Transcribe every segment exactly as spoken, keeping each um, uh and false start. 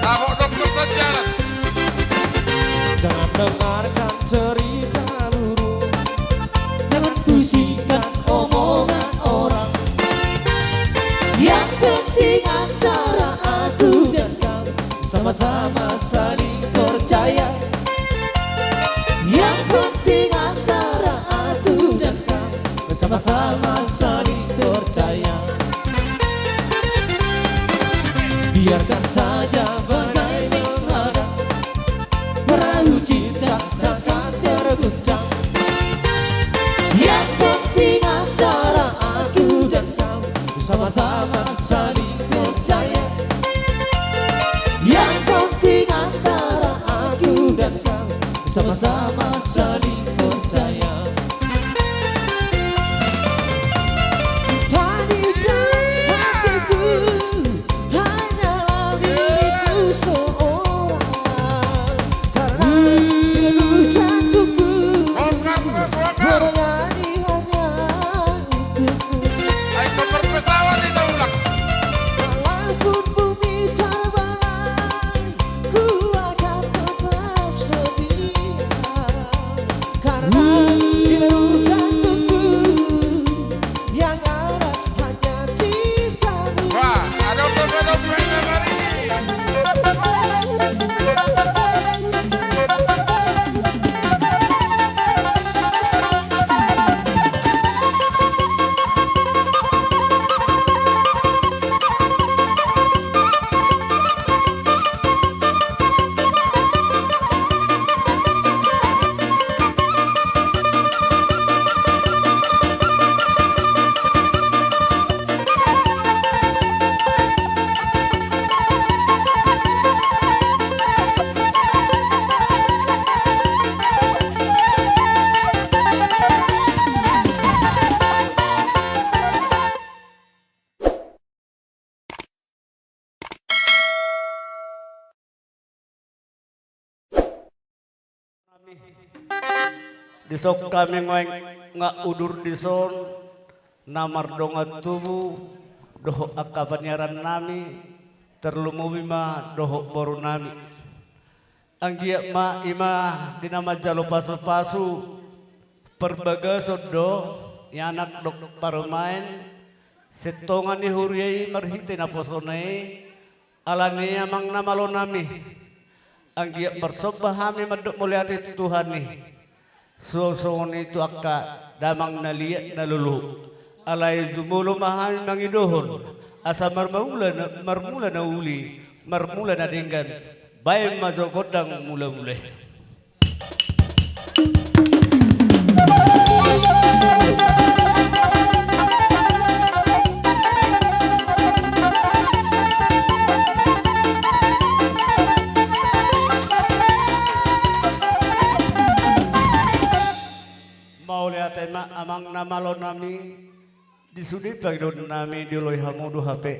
Ahok dong pesan jalan. Jangan dengarkan cerita burung, jangan pusingkan omongan orang. Yang penting antara aku dan kau sama-sama saling percaya. Yang penting antara aku dan kau sama-sama saling percaya. Biarkan saja badai menghadang, perahu cinta takkan terguncang. Yang penting antara aku dan kau sama-sama saling percaya. Yang penting antara aku dan kau sama-sama saling percaya. Tadikan hatiku hanyalah milikmu seorang, karena dirimu jantungku bernyanyi hanya untukmu. Ayo, berpesawat kita ulang. Walaupun bumi terbelah, ku akan tetap setia, karena di lelauku yang ada hanya cintamu. Wah, ada dompet-dompetnya hari ini. Dison hami nuaeng nga udur dison, na mardongan tubu dohot angka paniaran nami, tarlumobi ma dohot boru nami. Anggiat ma i ma di na manjalo pasu-pasu, parbagason do, ianak dohot parumaen, sintongan ni huria i marhite naposona i. Alani i, amang na malo nami, anggiat marsomba hami mandok mauliate tu Tuhan i. Suang songon i tu angka damang na liat na lolo. Alai jumolo ma hami mangidohon asa marmula na, marmula na uli, marmula na denggan. Baen ma jo gondang mula-mula i. Mauliate ma amang na malo nami. Di sude pangidoan nami dioloi hamu do hape.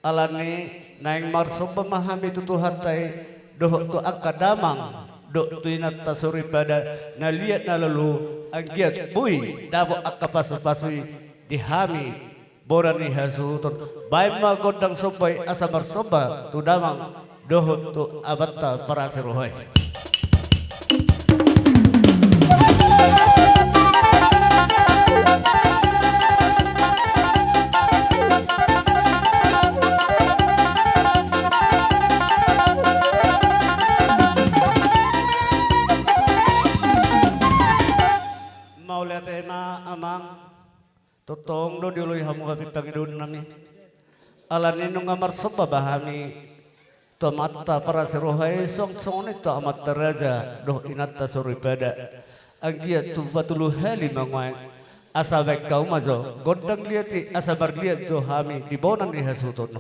Alani naeng marsomba ma hami tu Tuhanta i dohot tu angka damang dohot tu inanta soripada na liat na lolo, anggiat boi dapot angka pasu-pasu i di hami bona ni hasuhuton. Baen ma gondang somba i asa marsomba tu damang dohot tu Amanta parasi roha i. Mauliate ma amang. Tongtong do dioloi hamu hape pangidoan nami. Alani nunga marsomba ma hami tu Amanta parasi roha i, suang songon i tu amanta raja dohot inanta soripada. Anggiat tu patolu hali ma nuaeng, asa baen hamu ma jo gondang liat i asa marliat jo hami di bona ni hasuhuton.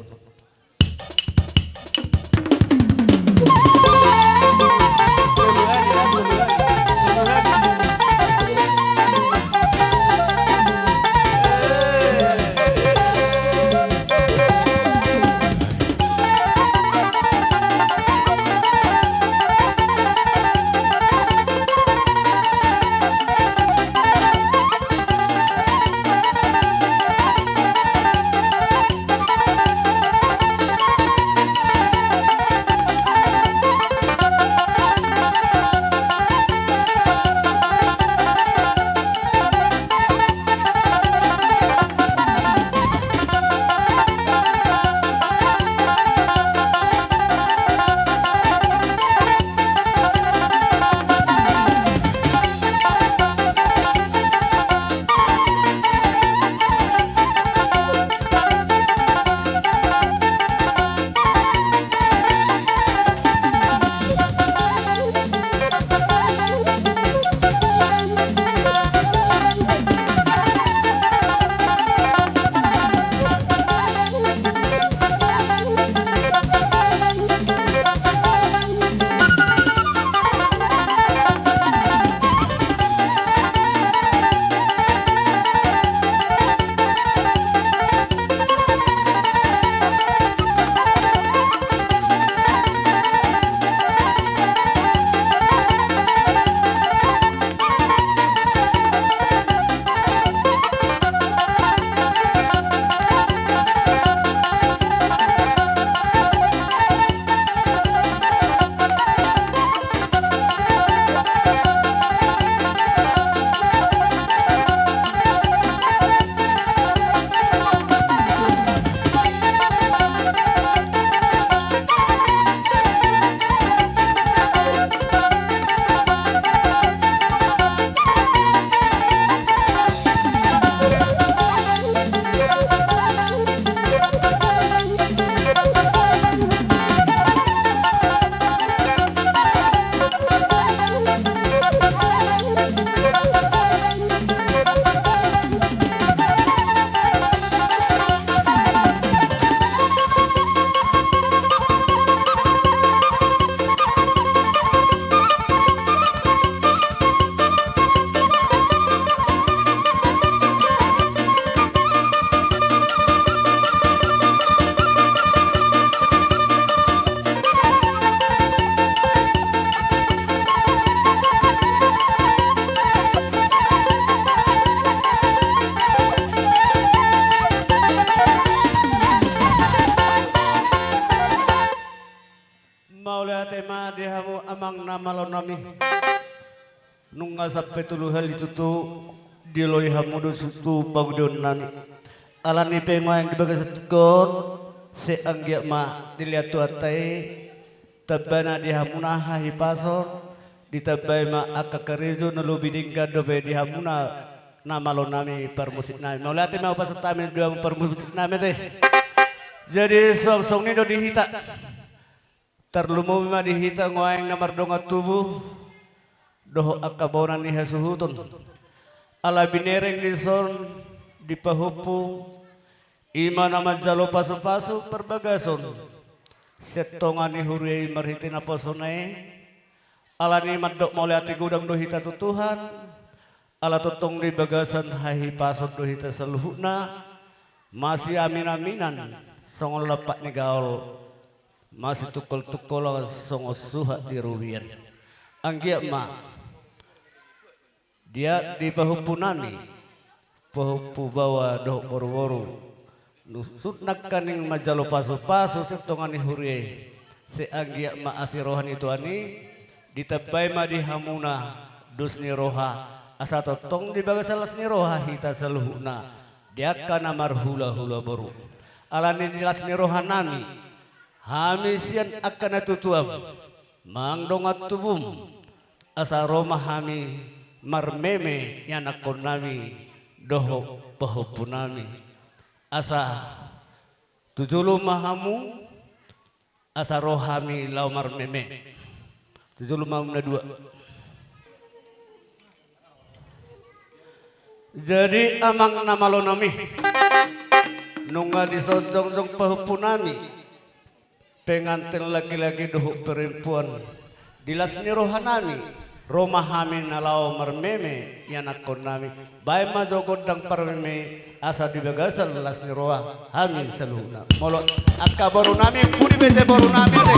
Mauliate ma di hamu amang na malo nami. Nunga sampe tolu hali tutu diloi hamu do sutu pangudion nami. Alani pe nuaeng di bagasan tingki on, sai anggiat ma dilehon Tuhanta i tambana di hamuna hahipason, ditambai ma angka karejo na lobi denggan dope di hamuna na malo nami parmusik nami. Mauliate ma hupasahat hami di hamu parmusik nami ate. Jadi suang songon i do di hita. Tarlumobi ma di hita nuaeng na mardongan tubu dohot angka bona ni hasuhuton. Ala binereng dison dipahompu i ma na manjalo pasupasu parbagason sian tonga ni huria i marhite naposona i. Alani mandok mauliate godang do hita tu Tuhan. Ala tongtong di bagasan hahipason do hita saluhutna, masiaminaminan songon lampak ni gaol, masitungkoltungkolan songon suhat di robean. Anggiat ma di, di pahompu nami, pahompu baoa dohot boruboru, nunga nangkaning manjalo pasupasu sian tonga ni huria i, sai anggiat ma asi roha ni Tuhan i, ditambai ma di hamuna dos ni roha, asa tongtong di bagasan las ni roha hita saluhutna di angka na marhulahula boru. Alani di las ni roha nami, hami sian angka na tutuam, amang dongan tubum, asa ro ma hami marmeme ianakkon nami dohot pahompu nami. Asa tu jolo ma hamu, asa ro hami laho marmeme. Tu jolo ma hamu na dua. Jadi amang na malo nami, nunga dison jongjong pahompu nami, pengantin laki-laki dohot perempuan, di las ni roha nami, ro ma hami na laho marmeme ianakkon nami. Baen ma jo gondang parmeme asa di bagasan las ni roha hami saluhutna. Molo angka boru nami, pudi pe ate boru nami ate.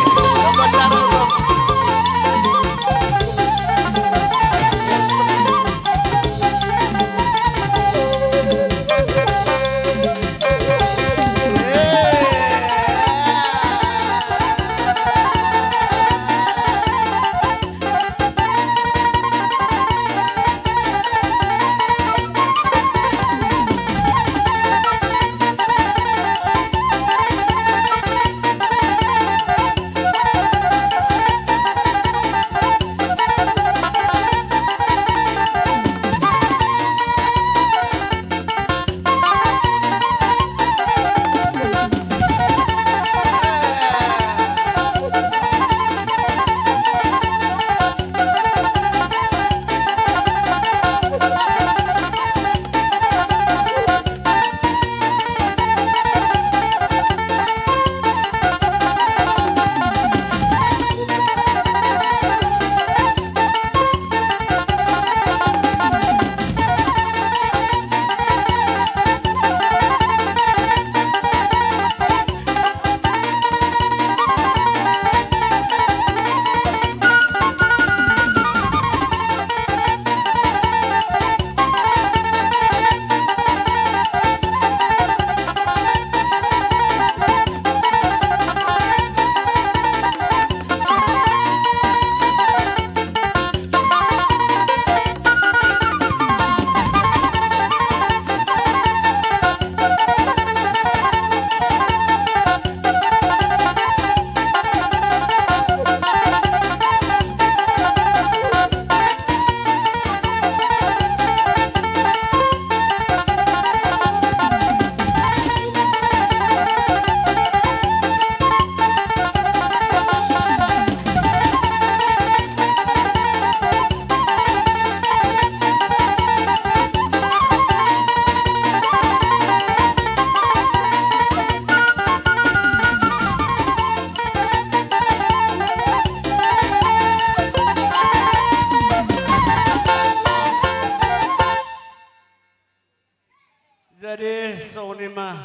Jadi songon i ma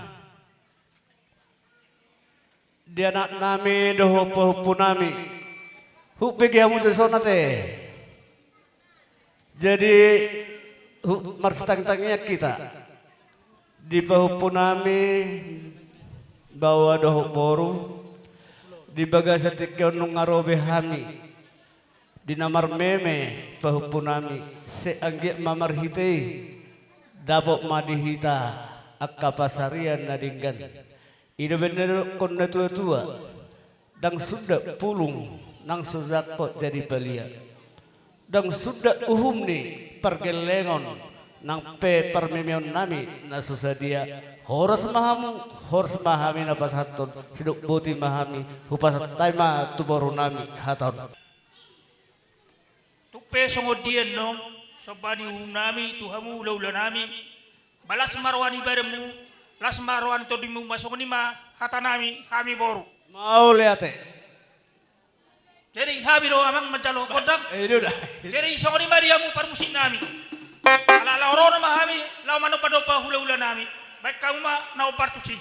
di anak nami dohot pahompu nami. Huhut bege hamu jo dison ate. Jadi huhut marsitangitangian hita di pahompu nami, baoa dohot boru. Di bagasan tingki on nunga ro be hami di na marmeme pahompunami, sai anggiat ma marhite i dapot ma di hita angka pansarian na denggan. I do umbahen na didokkon na tua-tua: Ndang sundat pulung nang so sangkot jadi palia. Ndang sundat uhum ni pargellengon nang pe parmemeonnami na so sadia. Horas ma hamu, horas ma hami na pasahathon, sai dok boti ma hami, hupasahat hami ma tu borunami hata on. Tung pe songon dia annon somba ni uhumnami tu hamu hula-hulanami, ba las ma roha ni badanmu, las ma roha ni tondimu, ma songon i ma hatanami hami boru. Mauliate. Jadi hami do amang manjalo gondang. Eh, ini udah. Jadi songon i ma di hamu parmusiknami. Ala laho ro ma hami laho manomba-nomba hula-hulanami. Baen hamu ma na hombar tusi.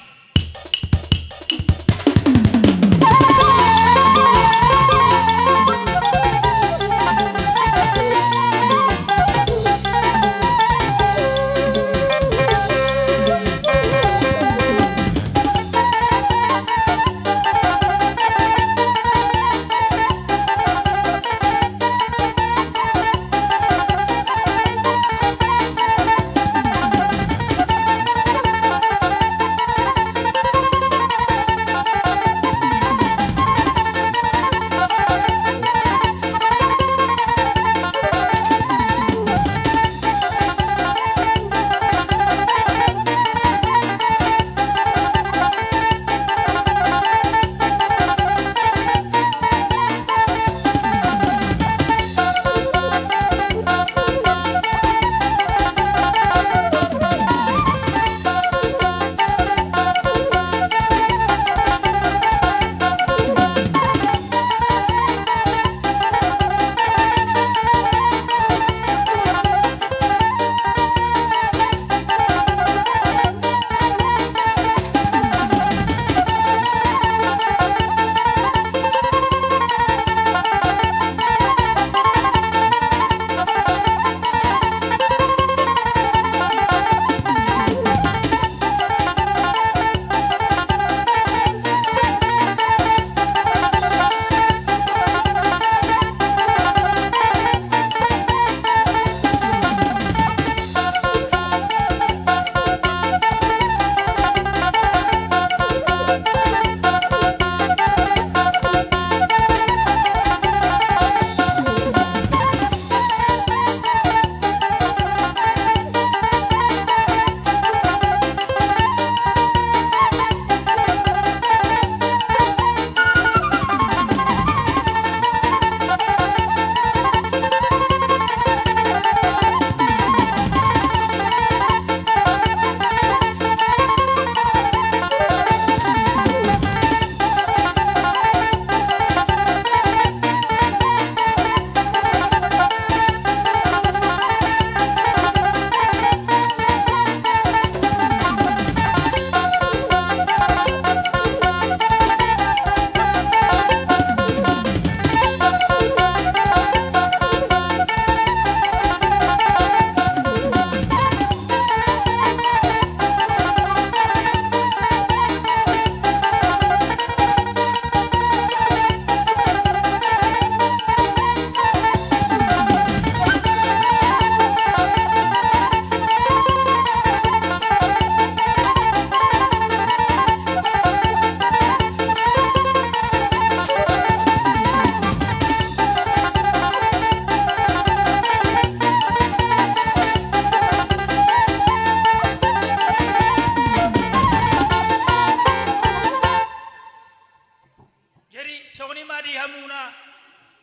Jadi songon i ma di hamuna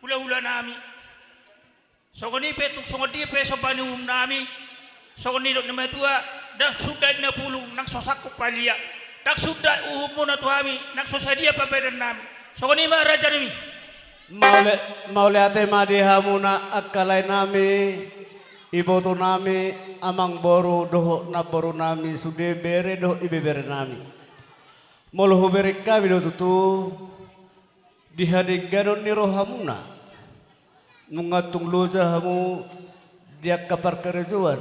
hula-hulanami. Songon i pe tung songon dia pe somba ni uhumnami. Songon nidok ni natuatua: Ndang sundat na pulung nang so sangkot palia. Ndang sundat uhumuna tu hami nang so sadia pambahenannami. Songon i ma rajanami. Maule, mauliate ma di hamuna angka laenami, ibotonami, amangboru dohot namborunami, sude bere dohot ibeberenami. Molo hubereng hami do tutu di hadengganon ni rohamuna, nunga tung loja hamu di angka parkarejoan,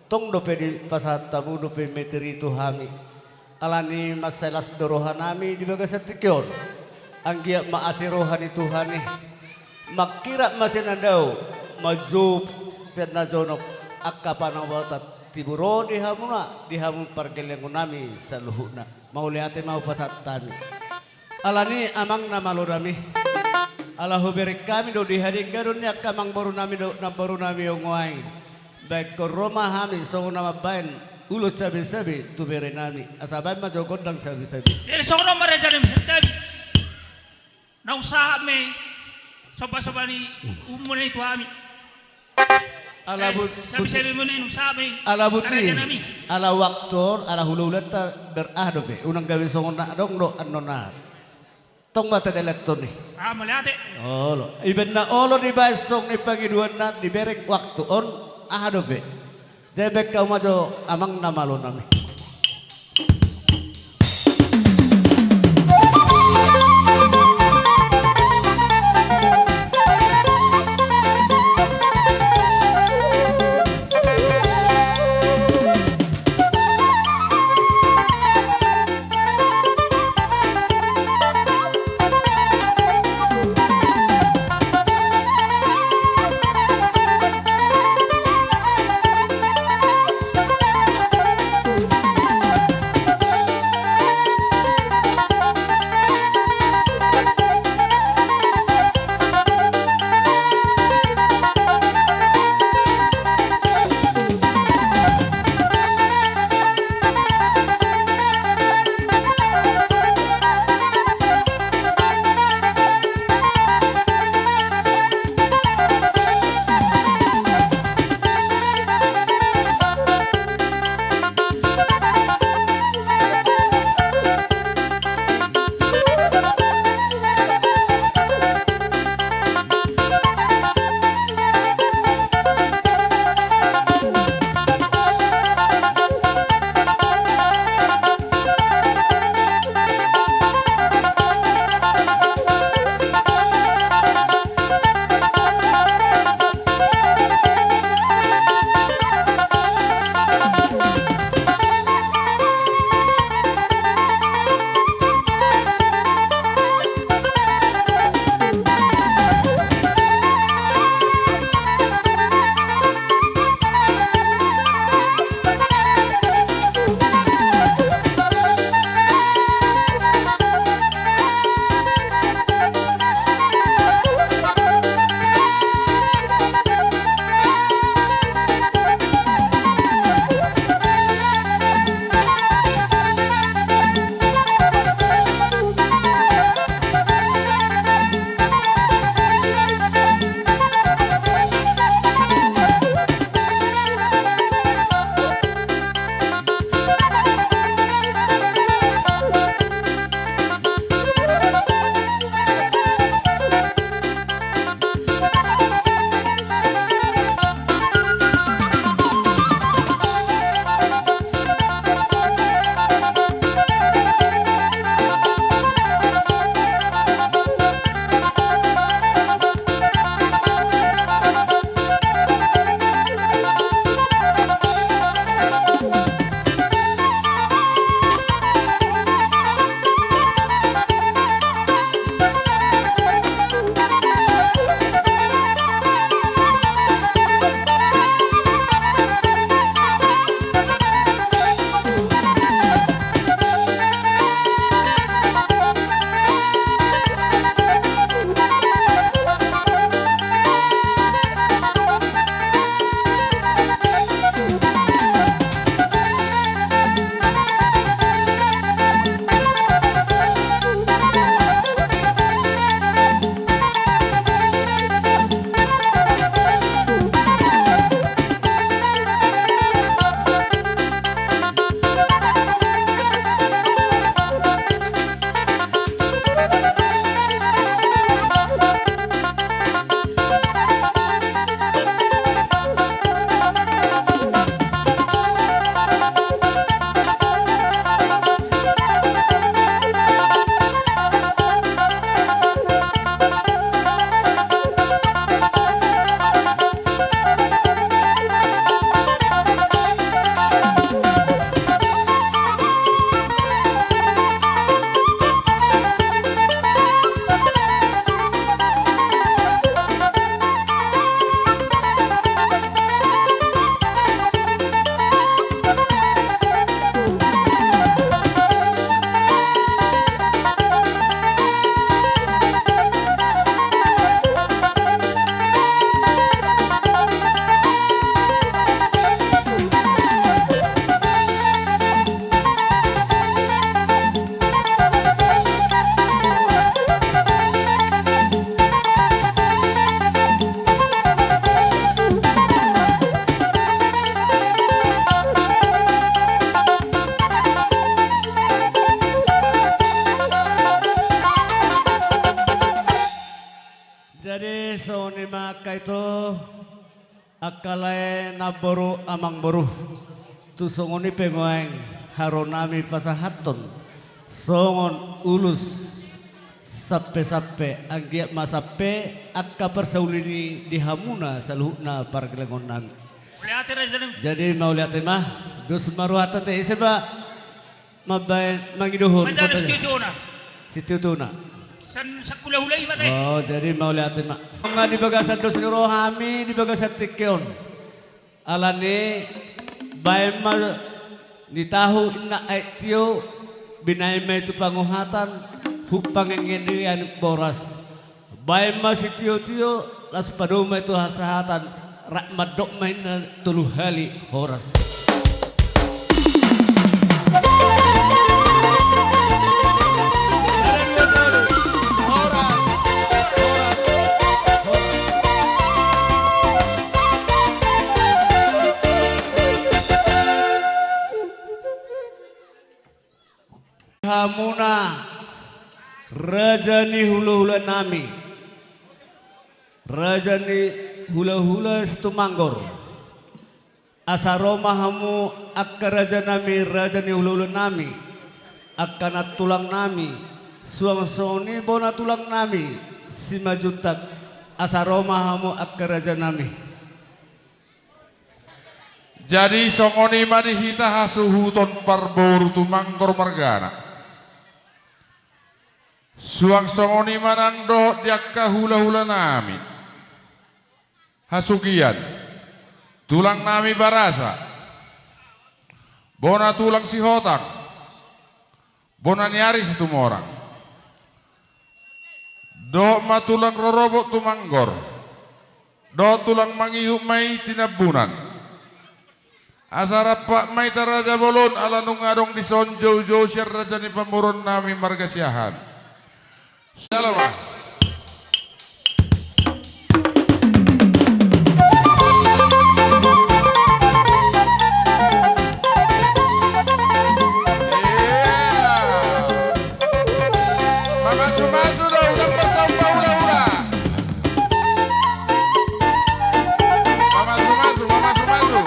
tong dope dipasahat hamu dope materi tu hami. Alani mansai las do rohanami di bagasan tingki on. Anggiat ma asi roha ni Tuhan i, mangkirap ma sian na dao, manjou sian na jonok, angka panabotan tibu ro di hamuna, di hamu pargellengon nami saluhutna. Mauliate ma hupasahat hami. Alani amang na malo nami, ala hubereng hami do di hadengganon ni angka amangboru nami dohot namboru nami on nuaeng. Baen ro ma hami songon na mambaen ulos sabe-sabe tu bere nami, asa baen ma jo gondang sabe-sabe. Jadi songon on ma raja nami santabi. Naung sahat ma i somba-somba ni umuna i tu hami. Ala Eh, but- sabe-sabe muna i naung sahat ma i. Ala buti. Raja nami. Ala waktu on, ala hula-hulanta ber aha dope, unang gabe songon na adong do annon aha. Tong ma tadalathon i. Ah, mauliate. Olo. Ibaen na olo dibaen songon i pangidoanna dibereng waktu on, aha dope. Jadi baen hamu ma jo amang na malo nami. Jadi songon i ma angka ito, angka lae namboru amangboru. Tu songon i pe nuaeng haroro nami pasahathon songon ulos sampesampe, anggiat ma sampe angka parsaulian i di hamuna saluhutna pargellengon nami. Mauliate raja nami. Jadi mauliate ma, dos ma rohanta ate, ise ma mambaen mangidohon. Manjalo sitiotuna. Sitiotuna. San, sanghulahula i ma ate. Oh, jadi mauliate ma. Nga di bagasan dos ni roha hami di bagasan tingki on. Alani baen ma ni tahu inna aek tio, binaen ma i tu panguhatan, hupangengendean boras. Baen ma sitiotio, laos padomu ma i tu hasahatan, rap mandok ma inna tolu hali horas. Hamuna raja ni hulahula nami, raja ni hulahula Situmanggor. Asa ro ma hamu angka raja nami, raja ni hulahula nami, angka nantulang nami, suang songon i bona tulang nami Simanjuntak, asa ro ma hamu angka raja nami. Jadi songon i ma di hita hasuhuton parboru Tumanggor margana. Suang songon i ma nang dohot di angka hulahula nami hasugian, tulang nami Barasa, bona tulang Sihotang, bona ni ari Situmorang. Dohot ma tulang rorobot Tumanggor, dohot tulang mangihut ma i Tinambunan. Asa rampak ma hita raja bolon, ala nunga adong dison joujou sian raja ni pamoruon nami marga Siahaan. Jalo ma. Mamasumasu do, unang pasaut ma hulahula. Mamasumasu, mamasumasu.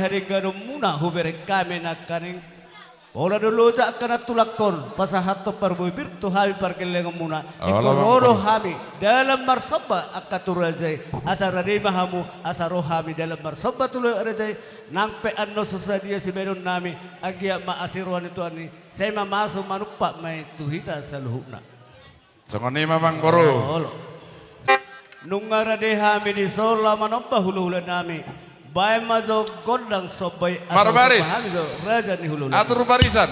sadengganonmuna hubereng hami nangkaning. Pola do loja angka na tulak on pasahathon parbue pir tu hami pargellengonmuna. Ingkon ro do hami dalan marsomba angka tu raja i. Asa rade ma hamu asa ro hami dalan marsomba tu raja i. Nang pe annon so sadia sibahenonnami, anggiat ma asi roha ni Tuhan i, sai ma masuk manumpak ma i tu hita saluhutna. Songon i ma amangboru. Olo. Nunga rade hami dison laho manomba hulahulanami. Baen ma jo gondang somba i asa marbaris. Hami jo raja ni hulahula. Atur barisan.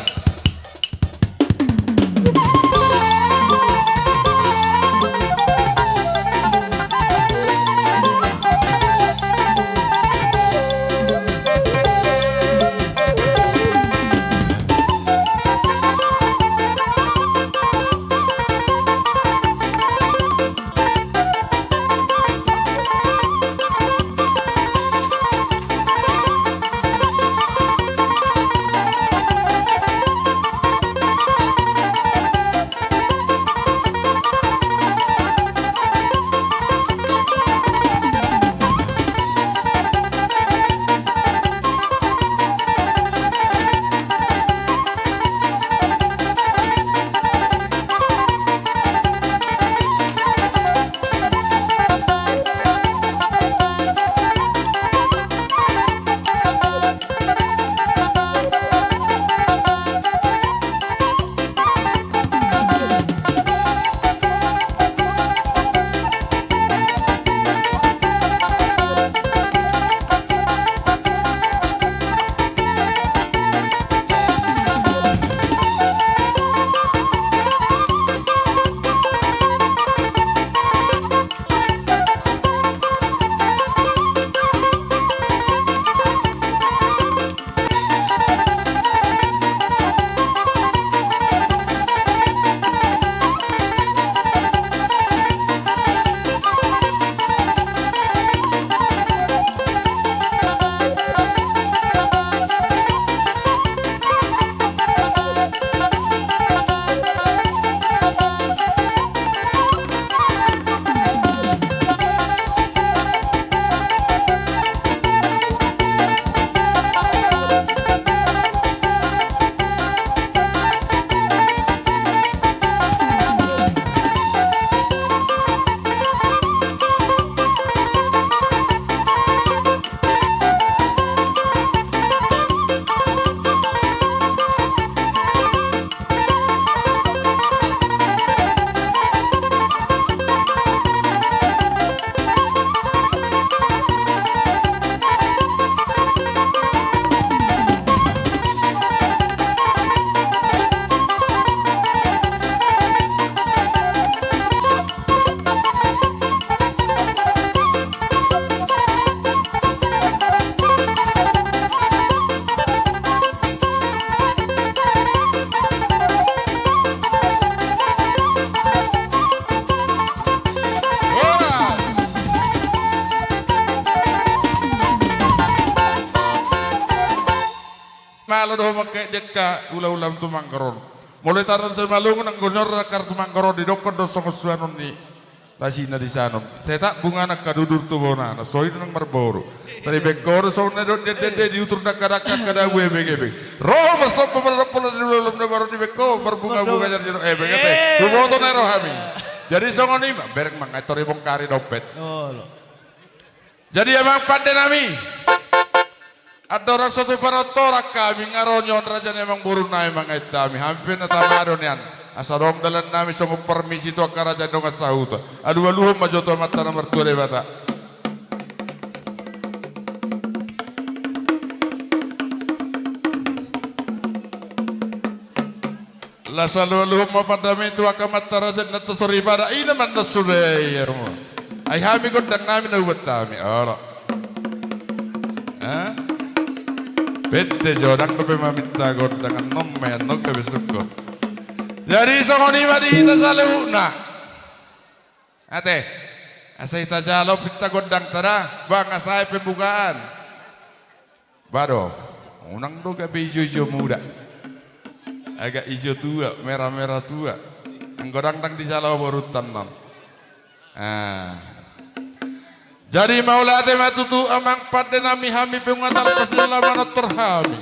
Malo do mangkatai angka hulahula Tumanggaron. Molo tardan simalungun anggo nunga rangkar Tumanggaron didokkon do songon suanon ni rasina di sanon. Setak bungana angka dudur tu bonana, songon i do nang marboru. Taribengko do songon na dok dende di utur dangka dangka angka dabu ebeng ebeng. Ro marsomba mardampol di ulaon na baru dibengko marbunga bunga jadi di ebeng ebeng. Tuboto na ro hami. Jadi songon i ma bereng mangai tori bongkari dompet. Jadi amang pande nami. Andorang so tumpak on torang hami nga ro nion raja ni amangboru nai mangaita hami hami pe na tama do nian. Asa adong dalan nami songon parmisi tu angka raja ni dongan sahuta. Alualuhon ma jo tu amanta na martua Debata. Las alualuhon ma pandami tu angka amanta raja ni nanta soripada i na mandas sude i armu. Ai hami gondang nami na ubat hami olo. Pette jo dang dope maminta gondang annon ma annon gabe sungkot. Jadi songon i ma di hita saluhutna. Ate. Asa hita jalo pinta gondang tada bang asa ai pembukaan. Ba do, unang do gabe ijo-ijo muda. Agak ijo tua, merah-merah tua. Anggo dangdang di jalo borunta annon. Ah. Jadi mauliate ma tutu amang pande nami, hami pe nunga talpas ni laho manortor hami.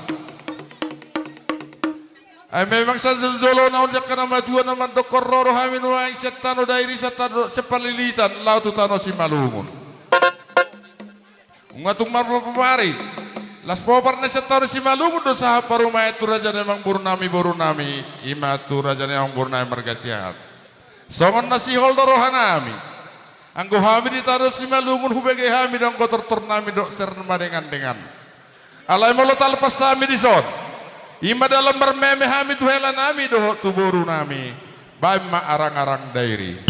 Ai memang sian jolo na on angka na matua na mandokkon ro do hami nuaeng sian tano Dairi, sian tano sian Panlilitan laho tu tano Simalungun. Nunga tung marpopopari. Las popar na sian tano Simalungun do sahat parumaen tu raja ni amang boru nami, boru nami, i ma tu raja ni amang boru nami marga Siahaan. Songon na sihol do roha nami. Anggo hami di tano Simalungun hubege hami do anggo tortor nami dohot sernami dengan-dengan. Alai molo talpas hami dison, i ma dalan marmeme hami tu hela nami dohot tu boru nami. Baen ma arang-arang Dairi.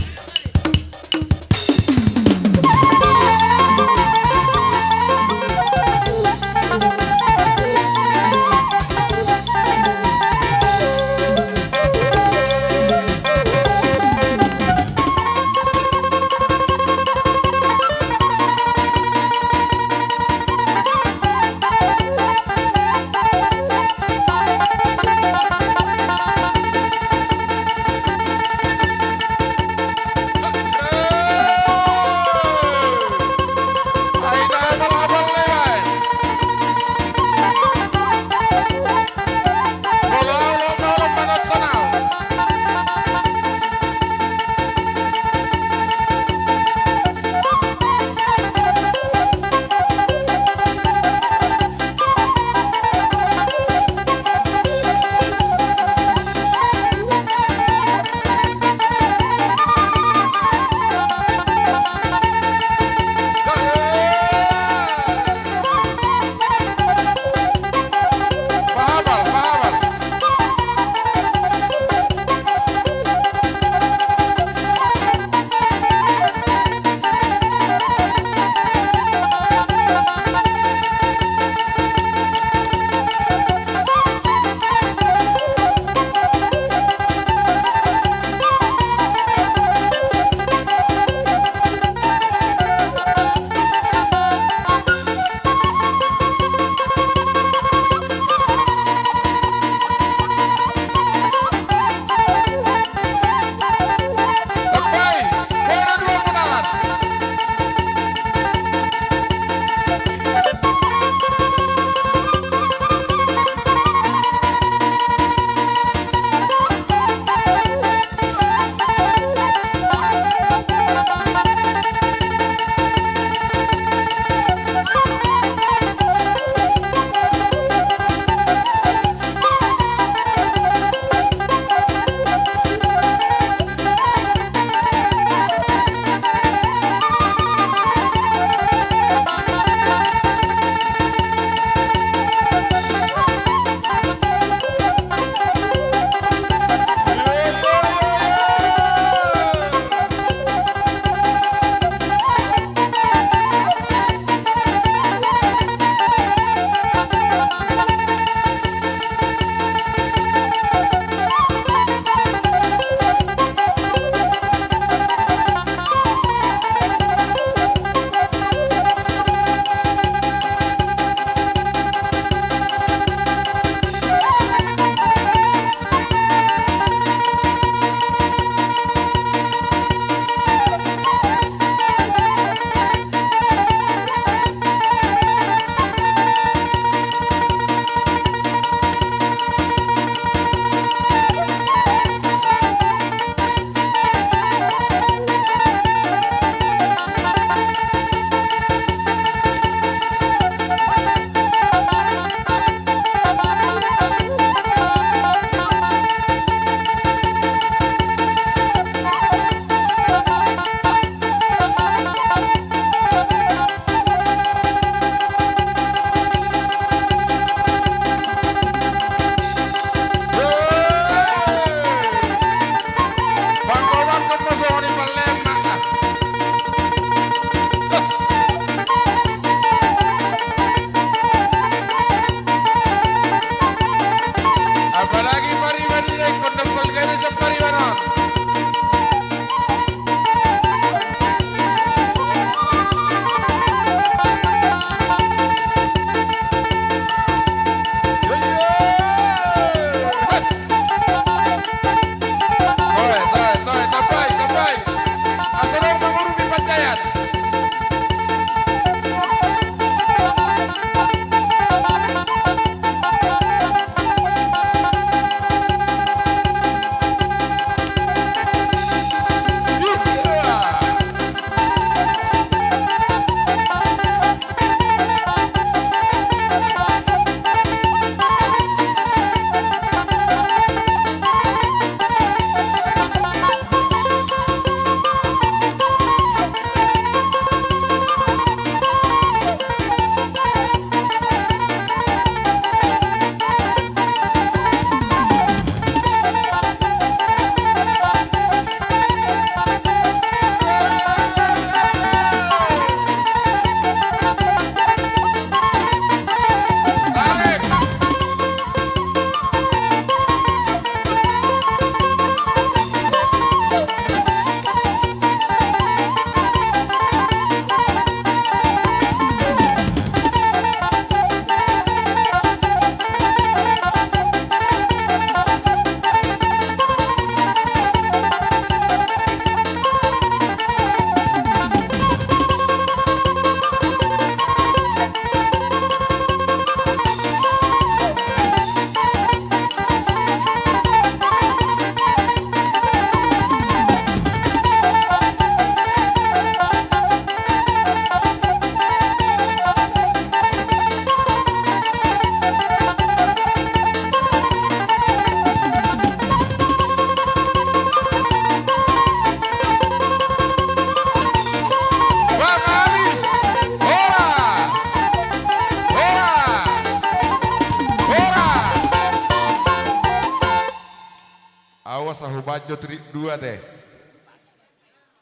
Awas, ahu banjo trik dua te.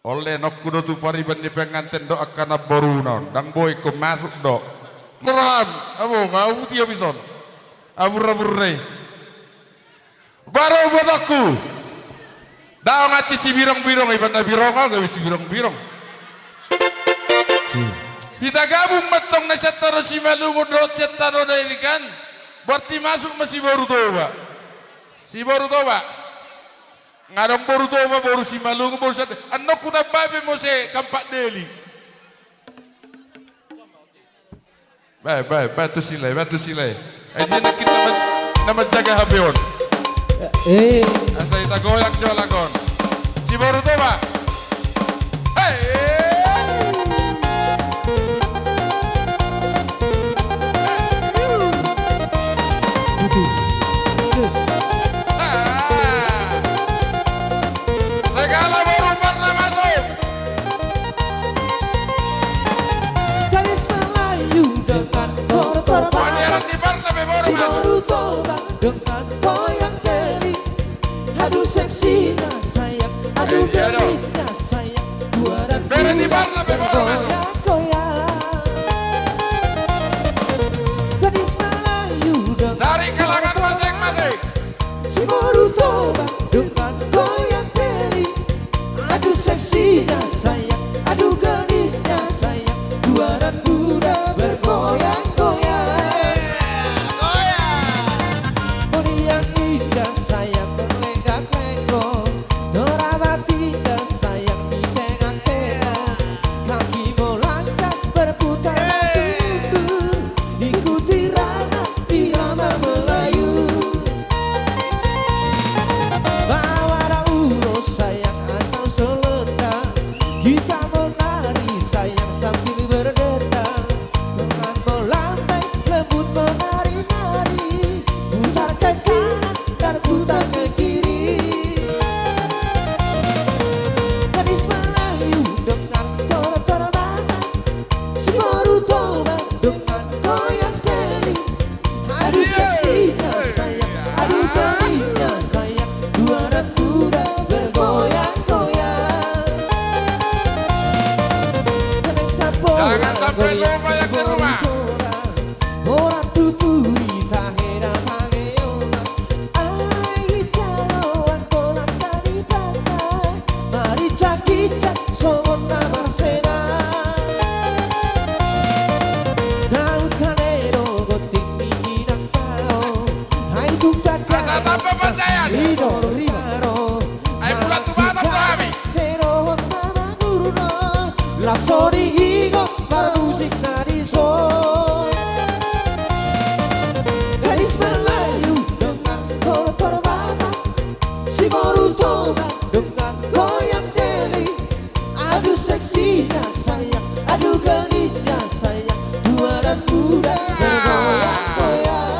Olle, nongku do tu pariban ni penganten do angka namboruna on. Ndang boi ingkon masuk do. Murahan, abo, nga uti habis on. Abur-abur dei. Baru botongku. Daong ansi sibirong-birong, iban na birong, gabe sibirong-birong. Hita gabung mantong na sian tano Simalungun dohot sian tano Dairikan. Berarti masuk ma si Boru Toba. Si Boru Toba. Nga adong Boru Toba, Boru Simalungun, Boru Sande. Annon hutamba pe muse Kampak Deli. Bae, bae, bae tu sila i, bae tu sila i. Ai dia nangkin nama, nama jaga H P on. Eh. Asa hita goyang jo lagu on. Si Boru Toba. Hei. Segala boru parna masuk. Gadis Melayu dengan tortor badak. Si Boru Toba dengan goyang teli. Aduh seksinya sayang, aduh gelinya sayang. Dua dan dua goyang-goyang. Gadis Melayu dengan tortor badak. Si Boru Toba dengan goyang teli. Aduh seksinya sayang, aduh gelinya sayang. Dua dan dua bergoyang-goyang. Goyang. Bodi yang indah sayang berlenggak-lenggok. Teramat indah sayang di tengah-tengah. Kaki melangkah berputar maju mundur. Ikuti irama, irama Melayu. Bawalah ulos sayang atau selendang. Kita menari sayang sambil berdendang. Tangan melambai lembut menari-nari. Putar ke kanan dan putar ke kiri. Gadis Melayu dengan tortor badak. Si Boru Toba dengan goyang teli. Aduh seksinya sayang, aduh gelinya sayang. Dua dan dua bergoyang-goyang. Jangan sampai lupa yang di rumah. Horas tu pudi tahera pangeona. Ai hita rohangkon angka ni pata. Marincak-incak songon na marsena. Daun kale do gonting ni inang tao. Ai tung tanda. Asa tamba panjayan. Sidor rimaro. Ai bulan tu Batam tu hami. Herohon na mangurno. Laso di ingot. Pamusik na dison. Gadis Melayu dengan tortor badak. Si Boru Toba dengan goyang teli. Aduh seksinya sayang, aduh gelinya sayang. Dua dan dua bergoyang-goyang.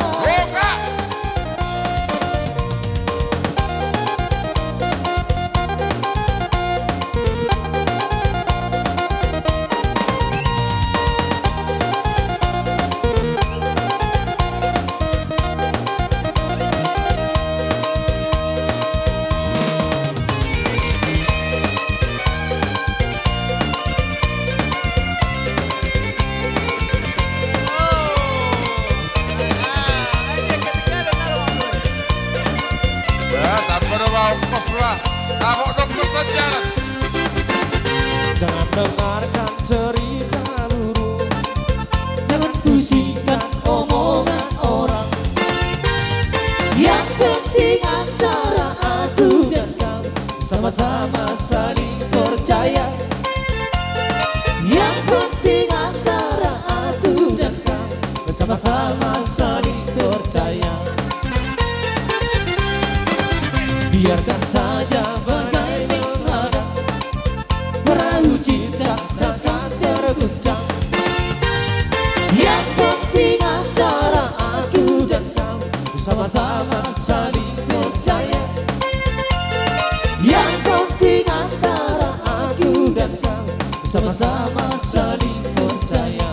Jangan dengarkan cerita burung, jangan pusingkan omongan orang. Yang penting antara aku dan kau sama-sama saling percaya. Yang penting antara aku dan kau sama-sama saling percaya. Biarkan saja badai menghadang, perahu cinta takkan terguncang. Yang penting antara aku dan kau sama-sama saling percaya. Yang penting antara aku dan kau sama-sama saling percaya.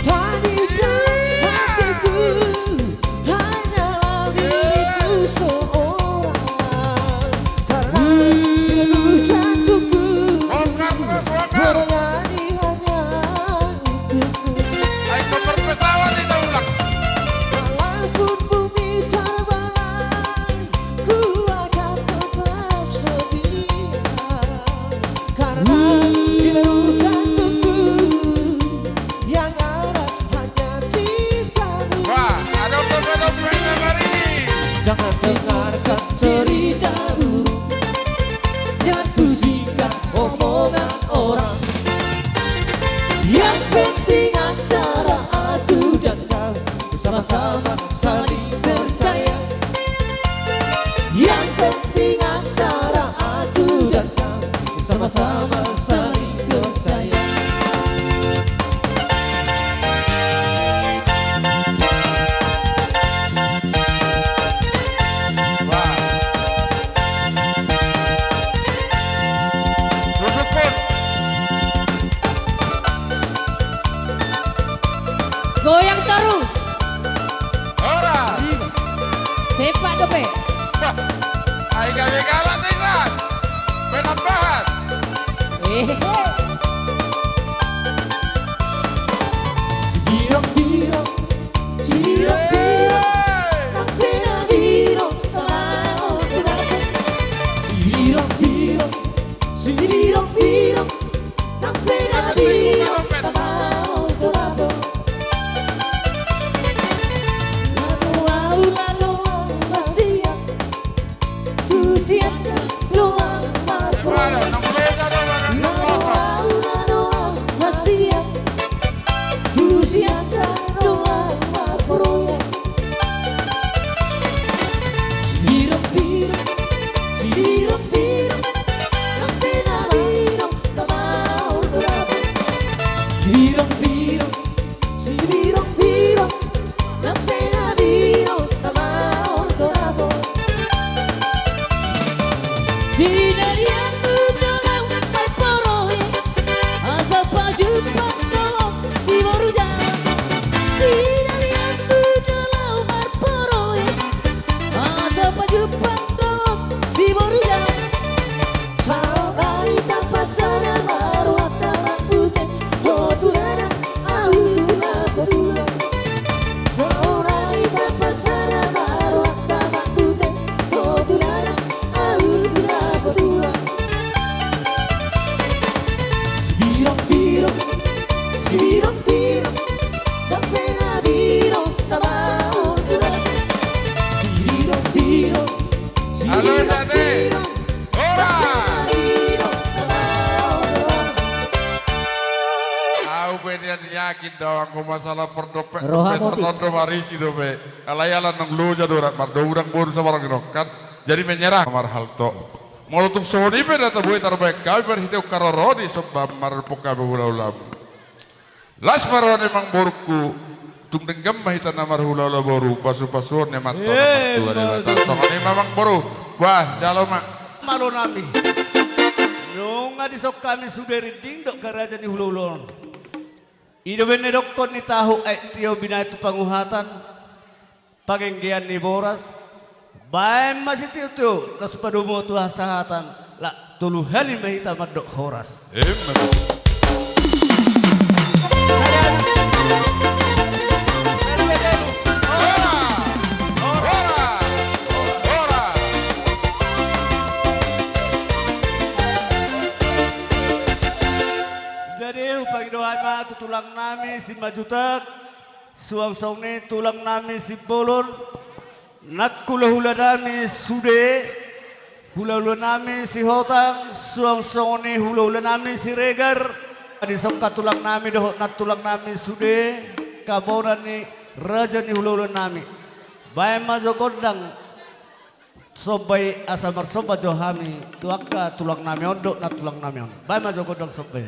Tadikan hatiku hanyalah Jangan dengarkan cerita burung, jangan pusingkan omongan orang. Yang penting antara aku dan kau sama-sama saling percaya. Yang penting antara aku dan kau sama-sama saling percaya. Goyang terus. Ora. Sepak dope. Wah. Ai gabe galak, Insan. Penambahan. Eh. Sibirong-birong, sibirong-birong, nang penabirong, tamaon tu dapot. Sibirong-birong, sibirong-birong, nang penabirong, tamaon tu dapot. Lalu au, lalu au, masiak. Tusian doang marproyek. Lalu au, lalu au, masiak. Tusian doang marproyek. Sibirong-birong, sibirong-birong, nang penabirong, tamaon tu dapot. Sibirong-birong, sibirong-birong, nang penabirong, tamaon tu dapot. Sinalianmu do laho marproyek, asa pajumpang dohot si boru jahat. Sinalianmu do laho marproyek, asa pajumpang dohot si boru jahat. Saonari tapasada ma rohanta mambute, ho tu dana ahu tu na potulang. Saonari tapasada ma rohanta mambute, ho tu dana ahu tu na potulang. Sibirong-birong, sibirong-birong, nang penabirong, tamaon tu dapot. Sibirong-birong, sibirong-birong. Ora! Au pe nian yakin do anggo masalah pardompet-dompet, roha motik. Tong do marisi dope. Alai ala naung loja do rap mardomu nang boru sabarang i nongkan. Jadi menyerah marhalto. Molo tung songon i pe na tabo i tarbaen hami marhite ungkap rorobot i somba marpungka hami hula-hulamu. Las ma roha ni amangborungku, tung denggan ma hita na marhula-hula boru, pasu-pasuon ni amanta na martua Debata. Songon i ma amangboru, bah, jalo ma. Malo nami. Nunga dison hami sude rinding dohot raja ni hula-hula on. I do umbahen na didokkon ni tahu aek tio binahen tu panguhatan. Pangenggean ni boras, baen ma sitio-tio, laos padomu tu hasahatan, lak tolu hali ma hita mandok horas. Emma tutu. Jadi hupangido hami ma tu tulang nami Simanjuntak. Suang songon i tulang nami Simbolon, nang hula-hula nami sude, hula-hula nami Sihotang, suang songon i hula-hula nami Siregar, dison angka tulang nami dohot nang tulang nami sude, kabonan ni raja ni hula-hula nami. Baen ma jo gondang somba i asa marsomba jo hami tu angka tulang nami on dohot nang tulang nami on. Baen ma jo gondang somba i.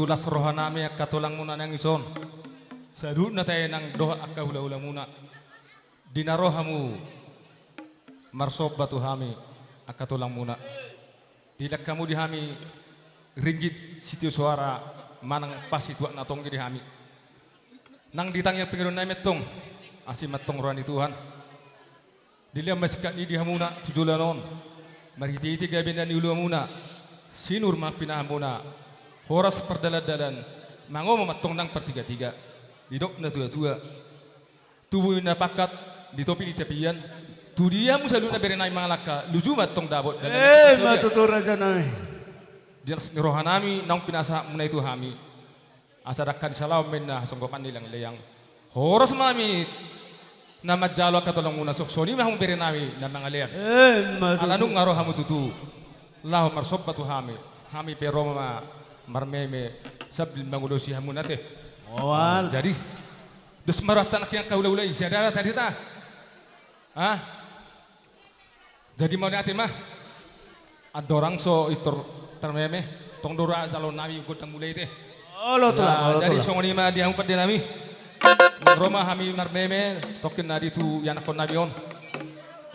Las rohanami angka tulangmuna nang ison, saluhutna tahe nang dohot angka hulahulamuna. Di na ro hamu marsomba tu hami angka tulangmuna, dilehon hamu di hami ringgit sitio soara manang pas situak na tonggi di hami. Nang di tangiang pangidoannami antong, asi ma antong roha ni Tuhan. Dilehon ma singkat ni di hamuna tu joloan on, marhitehite gabe na niuluamuna, sinur ma pinahanmuna, horas pardalandalan, mangomo ma antong nang partigatiga. Didok natuatua, tubu ni na pangkat di topi ni tapian, tu dia hamu saluhutna berenami mangalangka, luju ma antong dapot. Emma tutu, rajanami. Di las ni rohanami naung pinasahatmuna i tu hami, asa dangka ni salaon ma inna hasonggopan ni leangleang. Horas ma hami na manjalo angka tulangmuna, songon i ma hamu berenami na mangalean. Emma tutu. Ala nunga ro hamu tutu laho marsomba tu hami, hami pe ro ma marmeme sambil mangulosi hamu nate. Jadi dos ma rohanta nangkin angka hulahula i, sada tadi ta. Ah. Jadi mauliate ma. Andorang so pintor tarmeme, tong do ra jaloonnami gondang mula i te. Olo tulang, olo tulang. Jadi songon i ma di hamu pandenami. Ro ma hami marmeme tongkin na di tu ianakkonnami on.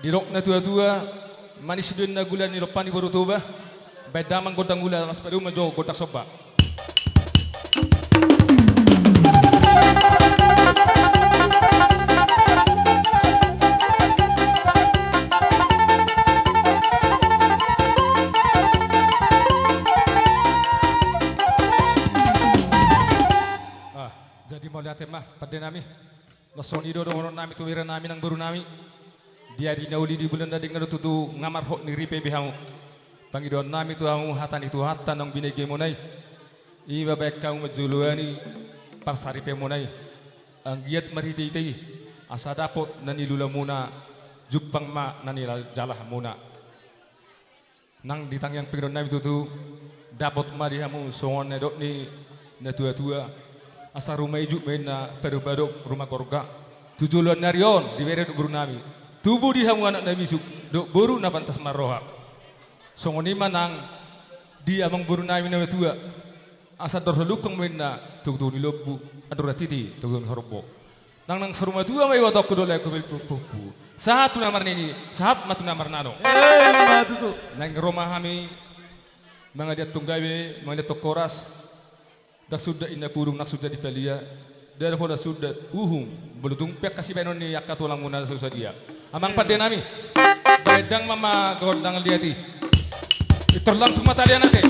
Didok natuatua, manis do inna gula ni lompa ni boru Toba. Baen damang gondang mula, laos padomu ma jo gondang somba. Ah, jadi mauliate ma pandenami. Laos songon i do dohononnami tu berenami nang borunami. Di ari na uli, di bulan na denggan do tutu, nga marhot ni ripe be hamu. Pangidoannami tu hamu, hata ni Tuhanta naung binegemuna i, i ma baen hamu manjoloani parsaripemuna i. Anggiat marhitehite i asa dapot na niuluamuna, jumpang ma na nijalahanmuna. Nang di tangiang pangidoannami tutu, dapot ma di hamu songon na nidok ni natuatua, asa ruma ijuk ma inna, padokpadok ruma gorga. Tu joloan ni ari on, di bere dohot borunami, tubu di hamu anak na bisuk dohot boru na pantas marroha. Songon i ma nang di amangborunami na matua, asa andor holungkong ma inna togutogu ni lombu, andor hatiti togutogu ni horbo. Nang, nang saur matua ma ibotoonku dohot laengku pahompu. Sahat tu na marnini, sahat ma tu na marnano. Emma tutu. Naeng ro ma hami mangalean tong gabe, mangalean tong horas. Ndang sundat inna pudung, ndang sundat di palia, ndada pola sundat uhum. Molo tung pe angka sibahenon ni angka tulangmuna so sadia. Amang pandenami, baen damang ma gondang liat i. Pintor langsung ma talean ate.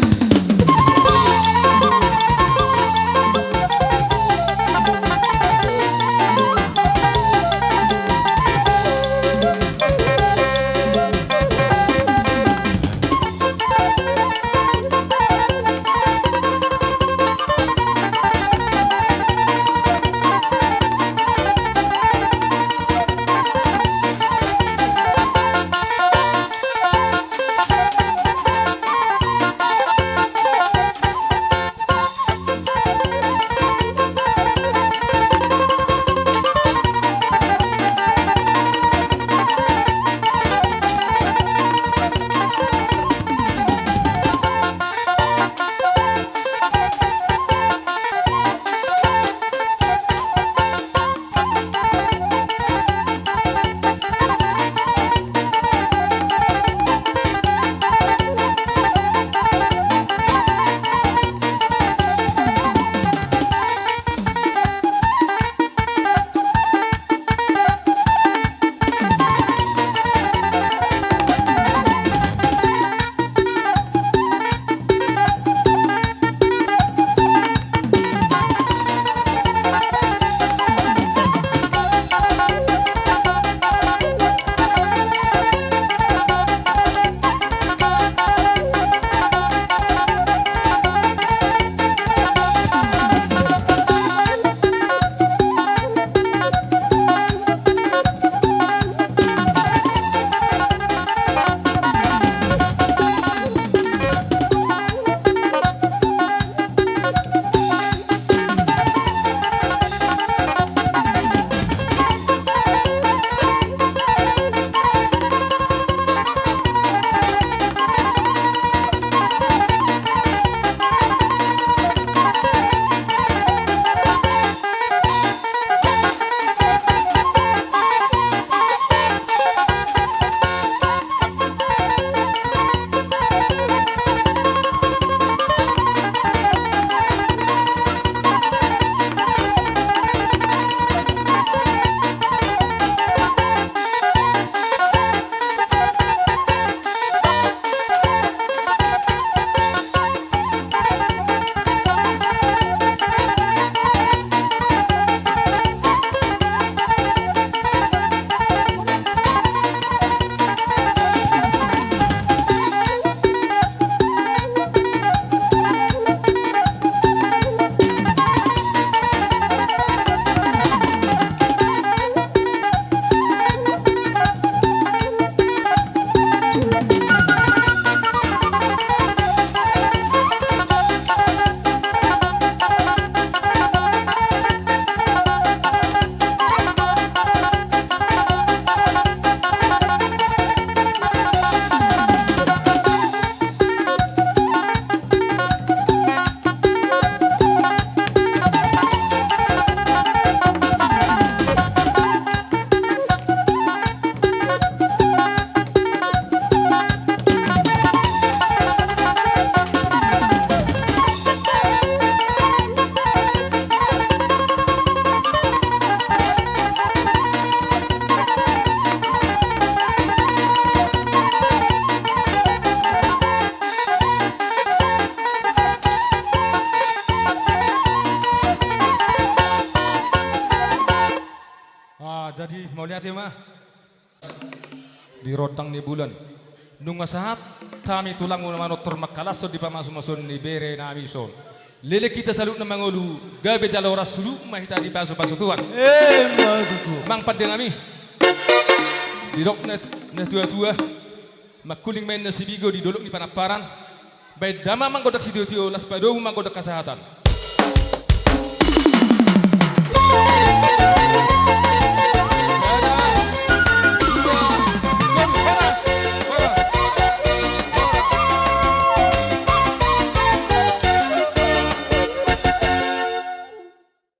Mauliate ma. Di rondang ni bulan. Nunga sahat hami tulangmu na manortor mangkalashon di pamasumasuon ni bere nami son. Leleng hita saluhutna mangolu, gabe jala horas sude ma hita dipasupasu Tuhan. Emma tutu. Amang pande nami. Didok na, natuatua. Mangkuling ma inna sibigo di dolok ni Panamparan. Baen damang ma gondang sitiotio, laos padomu ma gondang hasahatan.